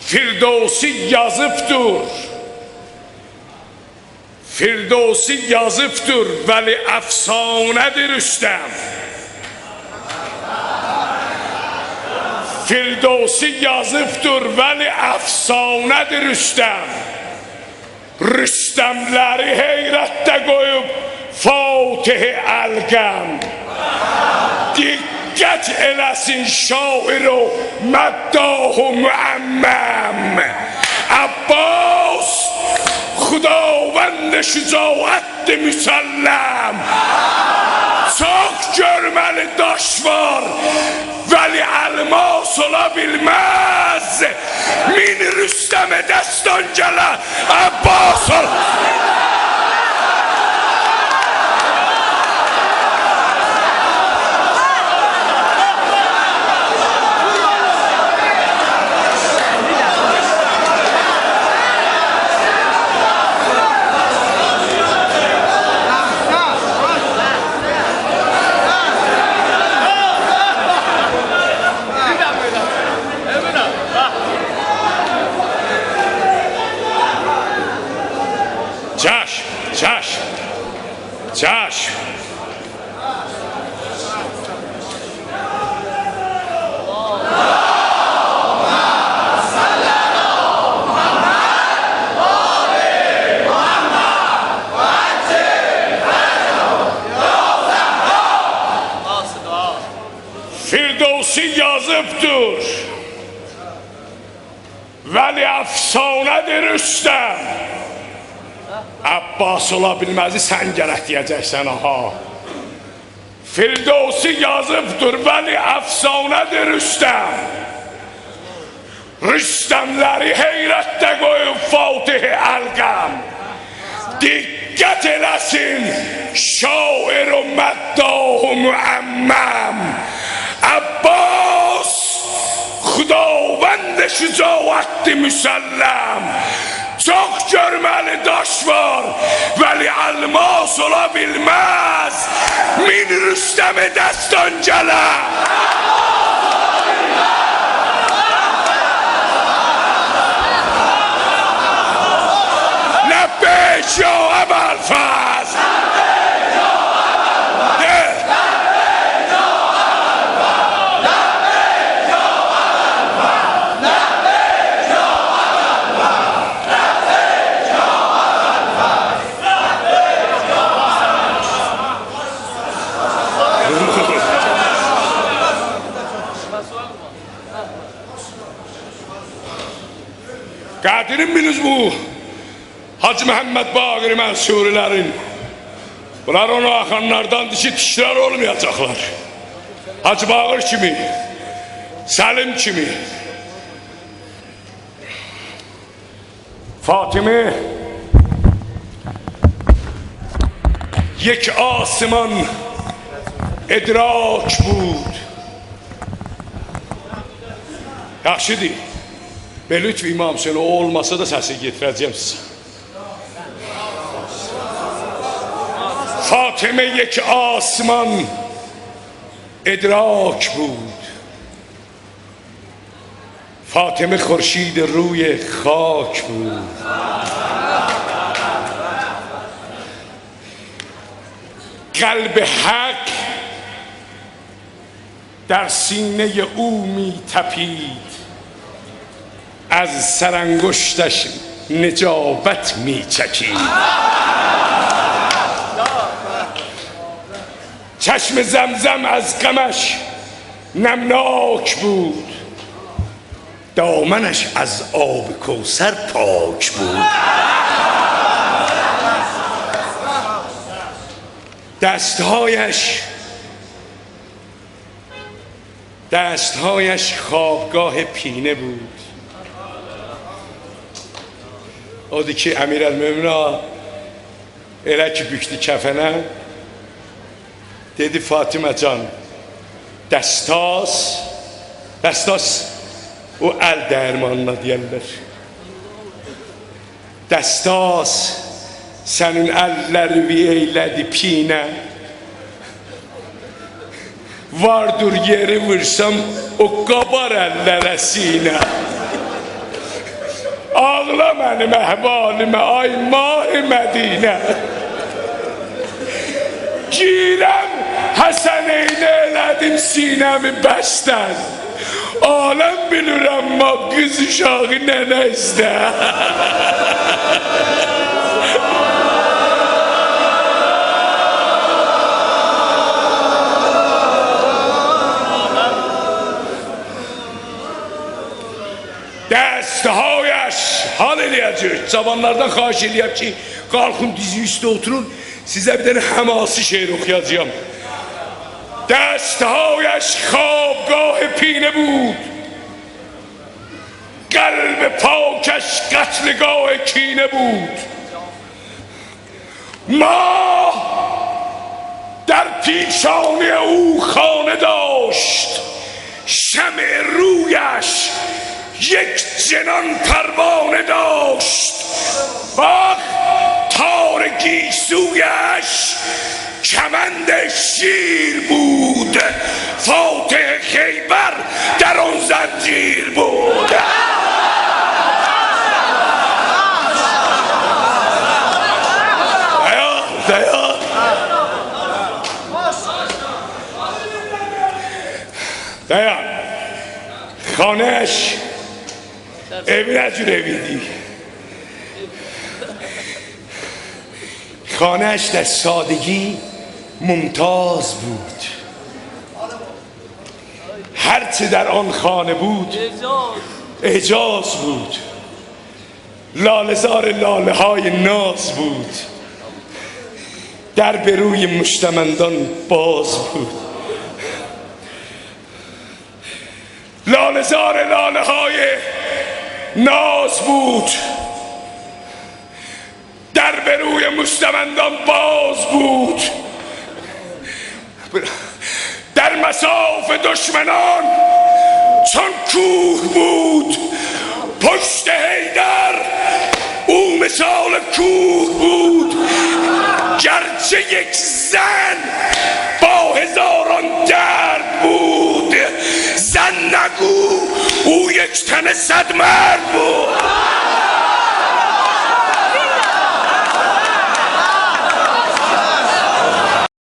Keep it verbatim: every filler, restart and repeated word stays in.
فردوسی یازیبدیر. فردوسی یازیبدیر، ولی افسانه‌دیر رستم. فردوسی یازیبدیر، ولی افسانه‌دیر رستم. رستملری حیرتده قویوب فاتح القم. دقت ائله‌سین شاعر و مداح و معمم. عباس، خداوند شجاعت مسلم. چوخ گؤرمه‌لی داش وار، ولی الماس اولا بیلمز. مین رستم دستان گله عباس اول. چشم، چشم، چشم. فردوسی یازیبدیر، ولی افسانه‌دیر رستم. عباس اولا بیلمزی سن گرک دئیه‌جکسن، آها. فردوسی یازیبدیر، ولی افسانه‌دیر رستم. رستملری حیرتده قویوب فاتح القم. دقت ائله‌سین شاعر و مداح و معمم. عباس، خداوند شجاعت مسلم. چوخ گؤرمه‌لی داش وار، ولی الماس اولا بیلمز. مین رستم دستان گله. لبیک یا ابوالفضل. قدرین بیلین بو حاجی محمد باقر منصوری‌لرین. بونلار او آخانلارداندیر کی، تکرار اولمایاجاقلار. حاجی باقر کیمی، سلیم کیمی. فاطمه یک آسمان ادراک بود. یاخشیدیر. به لطف امام حسین، او اولماسا دا سسی یئتیره‌جم سیزه. فاطمه یک آسمان ادراک بود. فاطمه خورشید روی خاک بود. قلب حق در سینهٔ او می‌تپید، از سرانگشتش نجابت می‌چکید. چشم زمزم از غمش نمناک بود، دامنش از آب کوثر پاک بود. دستهایش، دستهایش خوابگاه پینه بود. اودور کی، امیرالمؤمنین ائله کی بوکدو کفنه، دئدی: «فاطمه جان، دستاس»، دستاس او ال درمانینا دئیرلر. «دستاس، سنین اللریوی ائیله‌دی پینه. واردور یئری وورسام، او قابار اللره سینه.» آغلا منیم احوالیمه، آی ماه مدینه. گیرم حسنینه، ائله‌دیم سینه‌می بستن. عالم بیلیر، آمما قیز اوشاغی ننه ایسته. دست‌هایش، حال ائله‌یه‌جک. جاوانلاردان خواهش ائله‌یم کی، قالخین دیزی اوسته اوتورون. سیزه بیر دنه حماسی شعر اوخویاجاغام. دست‌هایش خوابگاه پینه بود، قلب پاکش قتلگاه کینه بود. ماه در پیشانی او خانه داشت، شمع رویش یک جنان پروانه داشت. آه، تار گیسویش کمند شیر بود، فاتح خیبر در آن زنجیر بود. دایان، دایان. دایان. خانه‌اش ائوی نه جور ائوی ایدی؟ خانه‌اش در سادگی ممتاز بود. هر چه در آن خانه بود، اعجاز بود. لاله‌زار لاله‌های ناز بود. در به روی مستمندان باز بود. لاله‌زار لاله‌های ناز بود، در به روی مستمندان باز بود. در مصاف دشمنان چون کوه بود، پشت حیدر او مثال کوه بود. گرچه یک زن با هزاران درد بود، زن نگو، او یک تنه صد مرد بود.